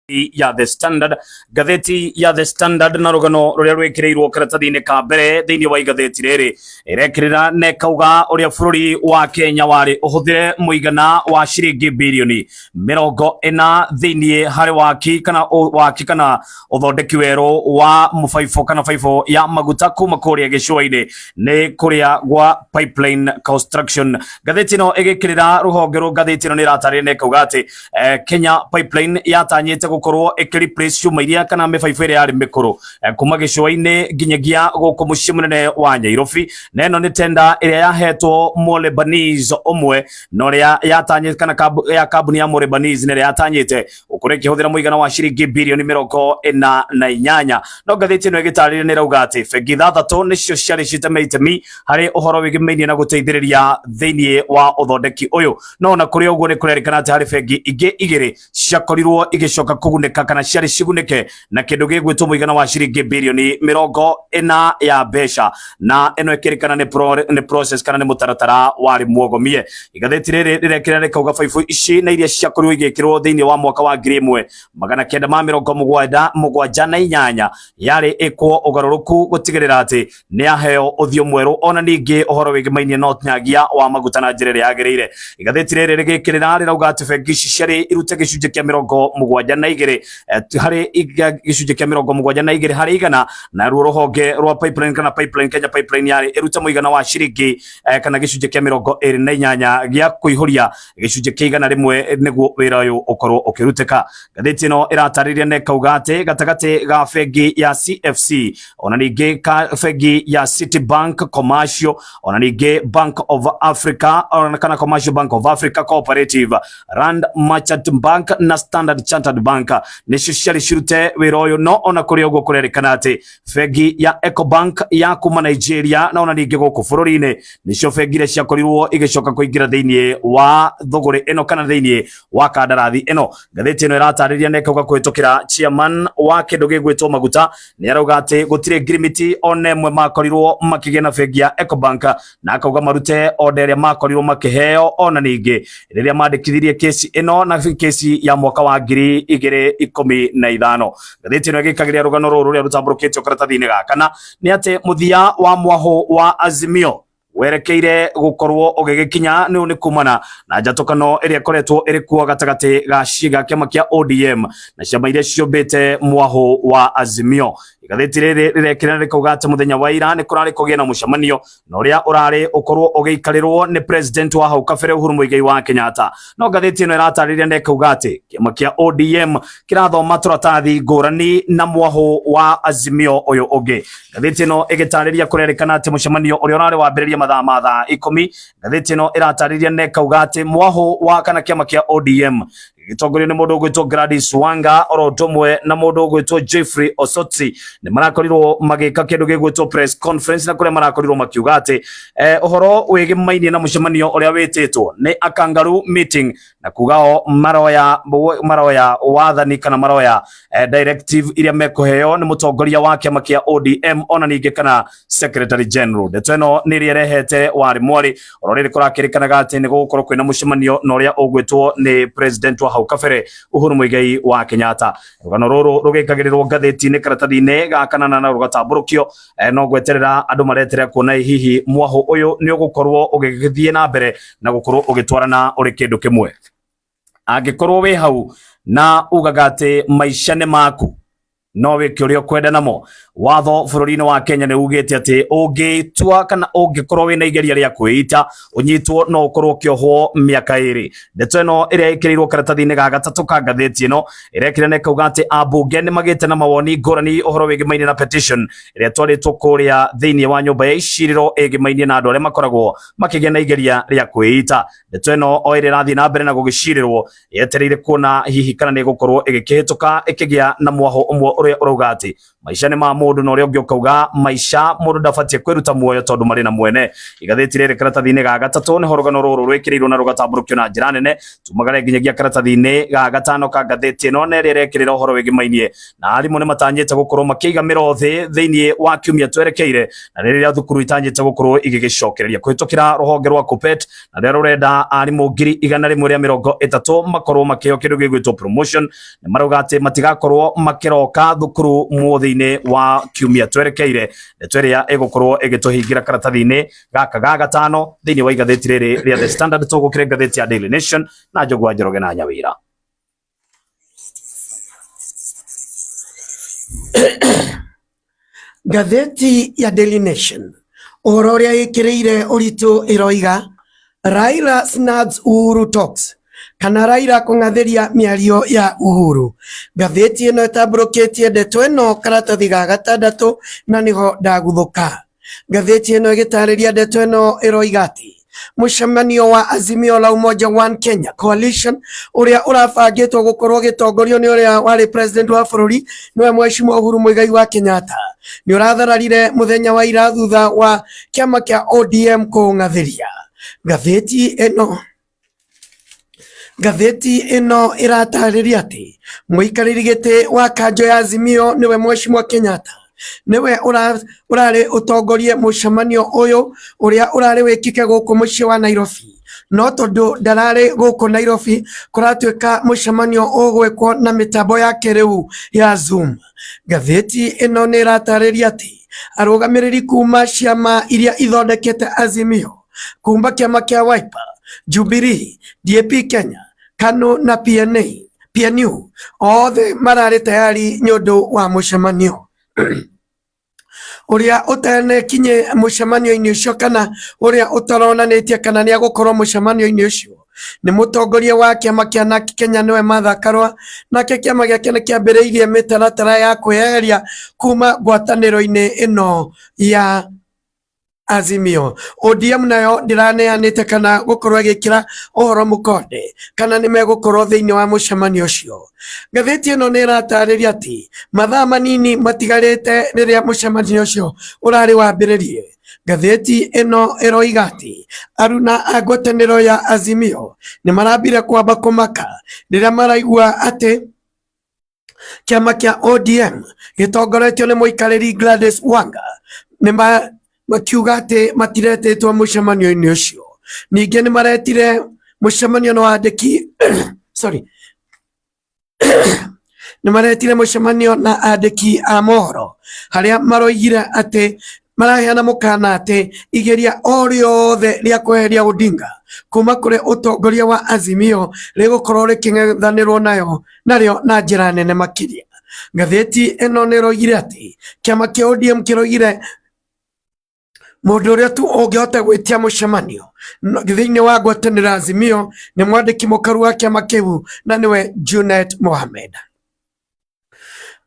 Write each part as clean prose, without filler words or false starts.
Ya The Standard, ngathĩti ya The Standard na rũgano rũrĩa rwĩkĩrĩirwo karatathi-inĩ ka mbere thĩinĩ wa igathĩti rĩrĩ ĩrekĩrĩra na ĩkauga ũrĩa bũrũri wa Kenya warĩ ũhũthĩre mũigana wa ciringi birioni 40 thĩinĩ harĩ waki kana waki kana ũthondeki werũ wa mũbaibũ kana baibũ ya maguta kuma kũrĩa gĩcũa-inĩ nĩ kũrĩa gwa pipeline construction. Ngathĩti ĩno ĩgĩkĩrĩra rũhonge rũ ngathĩti ĩno nĩ ĩratarĩria na ĩkauga atĩ Kenya Pipeline yatanyĩte gũkorwo ĩkĩ replace cuma iria kana mĩbaibũ ĩrĩa yarĩ mĩkũrũ kuma gĩcũa-inĩ nginyagia gũkũ mũciĩ mũnene wa Nyairobi, na ĩno nĩ tenda ĩrĩa yahetwo Mũlebanese ũmwe na ũrĩa yatanyĩte kana ya kambuni ya Mũlebanese na ĩrĩa yatanyĩte gũkorwo ĩkĩhũthĩra mũigana wa ciringi birioni 48. No ngathĩti ĩno ĩgĩtarĩria nĩ ĩrauga atĩ bengi ithathatũ nĩcio ciarĩ citeme itemi harĩ ũhoro wĩgĩmainie na gũteithĩrĩria thĩinĩ wa ũthondeki ũyũ. No ona kũrĩ ũguo, nĩ kũrerĩkana atĩ harĩ bengi ingĩ igĩrĩ ciakorirwo igĩcoka kũgunĩka kana ciarĩ cigunĩke na kĩndũ gĩgwĩtwo mũigana wa ciringi birioni 40 ya mbeca, na ĩno ĩkĩrĩkana nĩ process kana nĩ mũtaratara warĩ mwogomie. Igathĩti rĩrĩ rĩrekĩra rĩkauga baibũ ici na iria ciakorirwo igĩkĩrwo thĩinĩ wa mwaka wa 1978 yarĩ ĩkwo ũgarũrũku gũtigĩrĩra atĩ nĩ yaheo ũthiũ mwerũ, ona ningĩ ũhoro wĩgĩmainie na ũtinyangia wa maguta na njĩra ĩrĩa yagĩrĩire. Igathĩti rĩrĩ rĩgĩkĩrĩra rĩrauga atĩ bengi ici ciarĩ irute gĩcunjĩ kĩa 72 harĩ gĩcunjĩ kĩa 72%, naruo rũhonge rwa pipeline kana pipeline Kenya Pipeline yarĩ ĩrute mũigana wa ciringi kana gĩcunjĩ kĩa 28 gĩa kũihũria gĩcunjĩ kĩa 100 nĩguo wĩra ũyũ ũkorwo ũkĩrutĩka. Ngathĩti ĩno ĩratarĩria na ĩkauga atĩ gatagatĩ ga bengi ya CFC, ona ningĩ ka bengi ya Citibank Commercial, ona ningĩ Bank of Africa, ona kana Commercial Bank of Africa Cooperative, Rand Merchant Bank na Standard Chartered Bank nĩcio ciarĩ cirute wĩra ũyũ. No ona kũrĩ ũguo, kũrerĩkana atĩ bengi ya Ecobank ya kuma Nigeria na ona ningĩ gũkũ bũrũri-inĩ nĩcio bengi iria ciakorirwo igĩcoka kũingĩra thĩinĩ wa thũgũrĩ ĩno kana thĩinĩ wa kandarathi ĩno. Ngathĩti ĩno ĩratarĩria na ĩkauga kũhĩtũkĩra chairman wa kĩndũ gĩgwĩtwo maguta nĩ arauga atĩ gũtirĩ ngirimiti ona ĩmwe makorirwo makĩgĩa na bengi ya Ecobank, na akauga marute order ĩrĩa makorirwo makĩheo, ona ningĩ rĩrĩa mandĩkithirie kesi ĩno na kesi ya mwaka wa 2015. Ngathĩti ĩno ĩgĩkagĩria rũgano rũrũ rũrĩa rũtambũrũkĩtio karatathi-inĩ ga kana nĩ atĩ mũthia wa mwahũ wa Azimio werekeire gukorwo ũgĩgĩkinya. Nĩ kumana na njatũkano ĩrĩa ĩkoretwo ĩrĩ kuo gatagatĩ ga ciĩga kĩama kĩa ODM na ciama iria ciũmbĩte mwahũ wa Azimio. Igathĩti rĩrĩ rĩrekĩra rĩkauga atĩ mũthenya wa ira nĩ kũrarĩ kũgĩa na mũcemanio na ũrĩa ũrarĩ ũkorwo ũgĩikarĩrwo nĩ president wa hau kabere Uhuru Muigai wa Kenyatta. No ngathĩti ĩno ĩratarĩria na ĩkauga atĩ kĩama kĩa ODM kĩrathoma tũratathi ngũrani na mwahũ wa Azimio ũyũ ũngĩ. Ngathĩti ĩno ĩgĩtarĩria kũrerĩkana atĩ mũcemanio ũrĩa ũrarĩ wambĩrĩria mathaa ma thaa 10. Ngathĩti ĩno ĩratarĩria na ĩkauga atĩ mwahũ wa kana kĩama kĩa ODM gĩtongorio nĩ mũndũ ũgwĩtwo Gladys Wanga oro ũndũ ũmwe na mũndũ ũgwĩtwo Jeffrey Osotsi nĩ marakorirwo magĩka kĩndũ gĩgwĩtwo press conference, na kũrĩa marakorirwo makiuga atĩ ũhoro wĩgĩmainie na mũcemanio ũrĩa wĩtĩtwo nĩ a kangaroo meeting, na kuga o maroya wathani kana maroya directive iria mekũheo nĩ mũtongoria wa kĩama kĩa ODM, ona ningĩ kana secretary general. Ndeto ĩno nĩ ĩrĩa ĩrehete warĩ mwarĩ oro rĩrĩ kũrakĩrĩkanaga atĩ nĩ gũgũkorwo kwĩna mũcemanio na ũrĩa ũgwĩtwo nĩ president wa hau kabere Uhuru Muigai wa Kenyatta. Rũgano rũrũ rũgĩkagĩrĩrwo ngathĩti-inĩ karatathi-inĩ ga kanana na rũgatambũrũkio no gweterera andũ mareterera kuona hihi mwahũ ũyũ nĩ ũgũkorwo ũgĩgĩthiĩ na mbere na gũkorwo ũgĩtwarana ũrĩ kĩndũ kĩmwe. Angĩkorwo wĩ hau na ugaga atĩ maica nĩ maku, no wĩke ũrĩa ũkwenda namo, watho bũrũri-inĩ wa Kenya nĩ ugĩte atĩ ũngĩtua kana ũngĩkorwo wĩna igeria rĩa kwĩita ũnyitwo, no ũkorwo ũkĩohwo mĩaka 2. Ndeto ĩno ĩrĩa ĩkĩrĩirwo karatathi-inĩ ga gatatũ ka ngathĩti ĩno ĩrekĩra na ĩkauga atĩ ambunge nĩ magĩte na mawoni ngũrani ũhoro wĩgĩmainie na petition ĩrĩa ĩtwarĩtwo kũrĩa thĩinĩ wa nyũmba ya icirĩro ĩgĩmainie na andũ arĩa makoragwo makĩgĩa na igeria rĩa kwĩita. Ndeto ĩno o ĩrĩa ĩrathiĩ na mbere na gũgĩcirĩrwo yetereire kuona hihi kana nĩ ĩgũkorwo ĩgĩkĩhĩtũka ĩkĩgĩa na mwahũ ũmwe ũrĩa ũrauga atĩ Maica nĩ ma mũndũ na ũrĩa ũngĩ ũkauga maica mũndũ ndabatie kwĩruta muoyo tondũ marĩ na mwene. Igathĩti rĩrĩ karatathi-inĩ ga gatatũ nĩho rũgano rũrũ rwĩkĩrĩirwo na rũgatambũrũkio na njĩra nene. Tumagare nginyagia karatathi-inĩ ga gatano ka ngathĩti ĩno na ĩrĩa ĩrekĩrĩra ũhoro wĩgĩmainie na arimũ nĩ matanyĩte gũkorwo makĩiga mĩro thĩ thĩinĩ wa kiumia twerekeire, na rĩrĩa thukuru itanyĩte gũkorwo igĩgĩcokereria kũhĩtũkĩra rũhonge rwa KUPPET na rĩrĩa rũrenda arimũ 130,000 makorwo makĩheo kĩndũ gĩgwĩtwo promotion. Nĩ marauga atĩ matigakorwo makĩroka thukuru mũthĩ-inĩ wa kiumia twerekeire, ndeto ĩrĩa ĩgũkorwo ĩgĩtũhingĩra karatathi-inĩ gaka ga gatano thĩinĩ wa igathĩti rĩrĩ rĩa The Standard. Tũgũkĩre ngathĩti ya Daily Nation na Njogu wa Njoroge na Nyawira. Ngathĩti ya Daily Nation ũhoro ũrĩa ĩkĩrĩire ũritũ ĩroiga Raila snubs Uhuru talks, kana Raila kũng'athĩria mĩario ya Uhuru. Ngathĩti ĩno ĩtambũrũkĩtie ndeto ĩno karatathi ga gatandatũ na nĩho ndaguthũka. Ngathĩti ĩno ĩgĩtarĩria ndeto ĩno ĩroiga atĩ mũcemanio wa Azimio la Umoja One Kenya Coalition ũrĩa ũrabangĩtwo gũkorwo ũgĩtongorio nĩ ũrĩa warĩ president wa bũrũri nĩwe Mheshimiwa Uhuru Muigai wa Kenyatta nĩ ũrathararire mũthenya wa ira thutha wa kĩama kĩa ODM kũũng'athĩria. Ngathĩti ĩno ĩratarĩria atĩ mũikarĩri gĩtĩ wa kanjũ ya Azimio nĩwe Mheshimiwa Kenyatta nĩwe ũrarĩ ũtongorie mũcemanio ũyũ ũrĩa ũrarĩ wĩkĩke gũkũ mũciĩ wa Nairobi, no tondũ ndararĩ gũkũ Nairobi kũratuĩka mũcemanio ũgwĩkwo na mĩtambo ya kĩrĩu ya Zoom. Ngathĩti ĩno nĩ ĩratarĩria atĩ arũgamĩrĩri kuma ciama iria ithondekete Azimio kuma kĩama kĩa Wiper, Jubilee, DAP Kenya, KANU na PNA, PNU othe mararĩ tayari nĩ ũndũ wa mũcemanio. Ũrĩa ũtanekinye mũcemanio-inĩ ũcio kana ũrĩa ũtaronanĩtie kana nĩ agũkorwo mũcemanio-inĩ ũcio nĩ mũtongoria wa kĩama kĩa NARC Kenya nĩwe Martha Karua, nake kĩama gĩake nĩ kĩambĩrĩirie mĩtaratara ya kwĩyeheria kuma ngwatanĩro-inĩ ĩno ya Azimio. ODM nayo ndĩraneanĩte kana gũkorwo ĩgĩkĩra ũhoro mũkonde kana nĩ megũkorwo thĩinĩ wa mũcemanio ũcio. Ngathĩti ĩno nĩ ĩratarĩria atĩ mathaa manini matigarĩte rĩrĩa mũcemanio ũcio ũrarĩ wambĩrĩrie. Ngathĩti ĩno ĩroiga atĩ aruna a ngwatanĩro ya Azimio nĩ marambire kwamba kũmaka rĩrĩa maraigua atĩ kĩama kĩa ODM gĩtongoretio nĩ mũikarĩri Gladys Wanga nĩ makiuga atĩ matiretĩtwo mũcemanio-inĩ ũcio. Ningĩ nĩ maretire mũcemanio na wandĩki sorry nĩ maretire mũcemanio na andĩki a mohoro harĩa maroigire atĩ maraheana mũkana atĩ igeria o rĩothe rĩa kweheria Odinga kuma kũrĩ ũtongoria wa Azimio rĩgũkorwo rĩkĩng'ethanĩrwo nayo narĩo na njĩra nene makĩria. Ngathĩti ĩno nĩ ĩroigire atĩ kĩama kĩa ODM kĩroigire mũndũ ũrĩa tu ũngĩhota gwĩtia mũcemanio thĩinĩ wa ngwatanĩro Azimio nĩ mwandĩki mũkaru wa kĩama kĩu na nĩwe Junet Mohamed.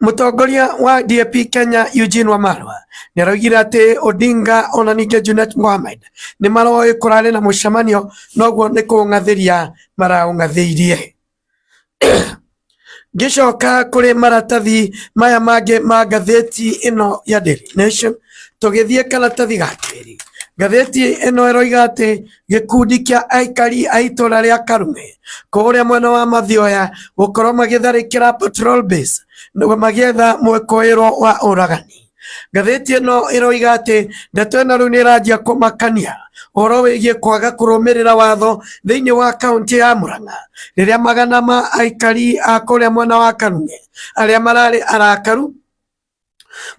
Mũtongoria wa DAP Kenya Eugene Wamalwa nĩ aroigire atĩ Odinga ona ningĩ Junet Mohamed nĩ maroĩ kũrarĩ na mũcemanio noguo nĩ kũũng'athĩria maraũng'athĩirie. Ngĩcoka kũrĩ maratathi maya mangĩ ma ngathĩti ĩno ya Daily Nation, tũgĩthiĩ karatathi ga kerĩ, ngathĩti ĩno ĩroiga atĩ gĩkundi kĩa aikari a itũra rĩa Karume kũrĩa mwena wa Mathioya gũkorwo magĩtharĩkĩra patrol base magĩetha mwĩkũĩrwo wa ũragani. Ngathĩti ĩno ĩroiga atĩ ndeto ĩno rĩu nĩ ĩranjia kũmakania ũhoro wĩgiĩ kwaga kũrũmĩrĩra watho thĩinĩ wa kaunti ya Murang'a rĩrĩa magana ma aikari a kũrĩa mwena wa Karume arĩa mararĩ arakaru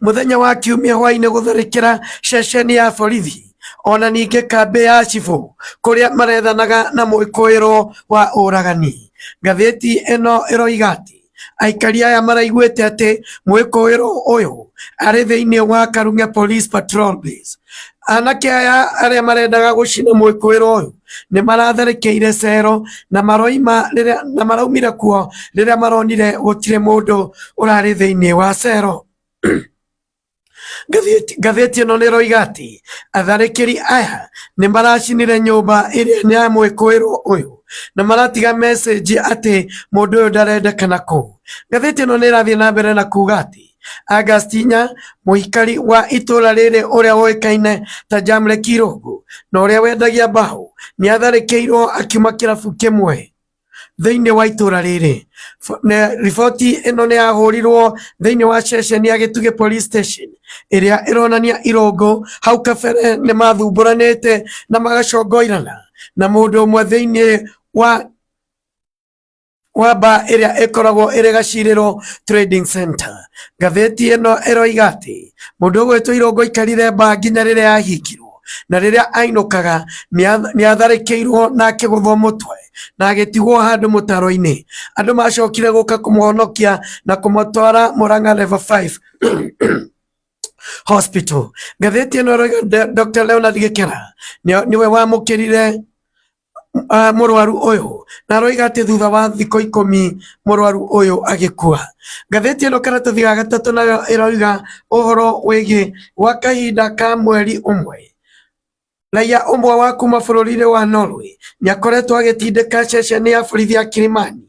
mũthenya wa kiumia hwainĩ gũtharĩkĩra ceceni ya borithi ona ningĩ kambĩ ya cibũ kũrĩa marethanaga na mwĩkũĩrwo wa ũragani. Ngathĩti ĩno ĩroiga atĩ aikari aya maraiguĩte atĩ mwĩkũĩrwo ũyũ arĩ thĩinĩ wa Karung'e Police Patrol Base. Anake aya arĩa marendaga gũcina mwĩkũĩrwo ũyũ nĩ maratharĩkĩire cero na maroima rĩrĩa na maraumire kuo rĩrĩa maronire gũtirĩ mũndũ ũrarĩ thĩinĩ wa cero. Ngathĩti ĩno nĩ ĩroiga atĩ atharĩkĩri aya nĩ maracinire nyũmba ĩrĩa nĩ ya mwĩkũĩrwo ũyũ na maratiga message atĩ mũndũ ũyũ ndarendekana kũu. Ngathĩti ĩno nĩ ĩrathiĩ na mbere na kuga atĩ August 4, mũikari wa itũũra rĩrĩ ũrĩa ũĩkaine ta Jamle Kirungu na ũrĩa wendagia mbaũ nĩatharĩkĩirwo akiuma kĩrabu kĩmwe thĩinĩ wa itũũra rĩrĩ. Riboti ĩno nĩ yahũrirwo thĩinĩ wa ceceni ya Gĩtugĩ Police Station ĩrĩa ĩronania Irũngũ hau kabere nĩ mathumbũranĩte na magacongoirana na mũndũ ũmwe thĩinĩ wa bar ĩrĩa ĩkoragwo ĩrĩ Gacirĩro Trading Center. Ngathĩti ĩno ĩroiga atĩ mũndũ ũgwĩtwo Irũngũ aikarire bar nginya rĩrĩa yahingirwo na rĩrĩa ainũkaga nĩatharĩkĩirwo na akĩgũthwo mũtwe na agĩtigwo handũ mũtaro-inĩ. Andũ macokire gũka kũmũhonokia na kũmũtwara Murang'a Level 5 Hospital. Ngathĩti ĩno ĩroiga Dr. Leonard Gĩkera nĩwe wamũkĩrire mũrwaru ũyũ na aroiga atĩ thutha wa thikũ 10 mũrwaru ũyũ agĩkua. Ngathĩti ĩno karatathi ga gatatũ nayo ĩroiga ũhoro wĩgiĩ gwa kahinda ka mweri ũmwe Raia ũmwe wa kuma bũrũri-inĩ wa Norway nĩakoretwo agĩtindĩka ceceni ya borithi ya Kilimani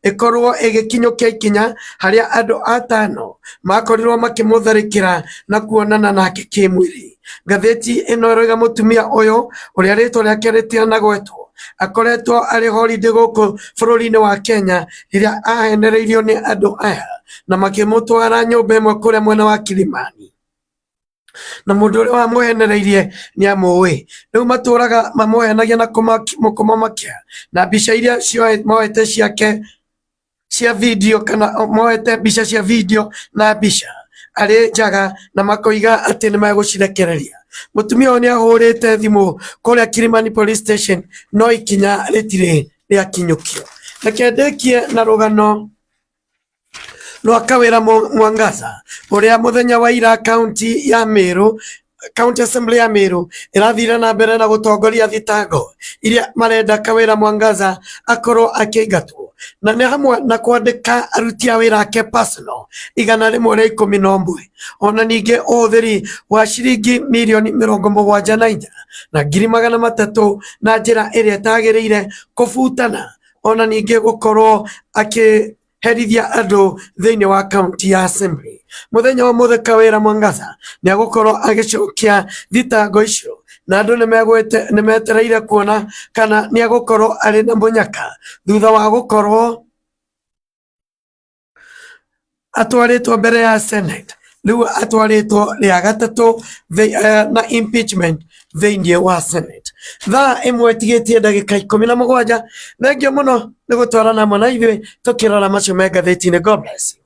ĩkorwo ĩgĩkinyũkia ikinya harĩa andũ atano makorirwo makĩmũtharĩkĩra na kuonana nake kĩmwĩrĩ. Ngathĩti ĩno ĩroiga mũtumia ũyũ ũrĩa rĩtwa rĩake rĩtianagwetwo akoretwo arĩ holiday gũkũ bũrũri-inĩ wa Kenya rĩrĩa ahenereirio nĩ andũ aya na makĩmũtwara nyũmba ĩmwe kũrĩa mwena wa Kilimani. Na mũndũ ũrĩa wamũhenereirie nĩ amũĩ. Rĩu matũraga mamũhenagia na kũmamakia na mbica iria moete ciake cia video kana moete mbica cia video na mbica arĩ njaga na makoiga atĩ nĩ megũcirekereria. Mũtumia ũyũ nĩ ahũrĩte thimũ kũrĩa Kilimani Police Station no ikinya rĩtirĩ rĩakinyũkio. Reke ndĩkie na rũgano rwa Kawĩra Mwangaza ũrĩa mũthenya wa ira kaunti ya Meru County Assembly ya Meru ĩrathire na mbere na gũtongoria thitango iria marenda Kawĩra Mwangaza akorwo akĩingatwo na nĩ hamwe na kwandĩka aruti a wĩra ake personal 111 ona ningĩ ũhũthĩri wa ciringi mirioni 74,300 na njĩra ĩrĩa ĩtagĩrĩire kũbutana ona ningĩ gũkorwo akĩ herithia andũ thĩinĩ wa kaunti ya Assembly. Mũthenya wa ũmũthĩ Kawĩra Mwangaza nĩ agũkorwo agĩcokia thitango icio na andũ nĩ metereire kuona kana nĩ agũkorwo arĩ na mũnyaka thutha wa gũkorwo atwarĩtwo mbere ya Senate. Rĩu atwarĩtwo rĩa gatatũ na impeachment thĩinĩ wa Senate. Thaa 1 ĩtigĩtie ndagĩka 17. Thengiũ mũno nĩ gũtwarana hamwe na ithuĩ tũkĩrora macio me ngathĩti-inĩ. God bless you.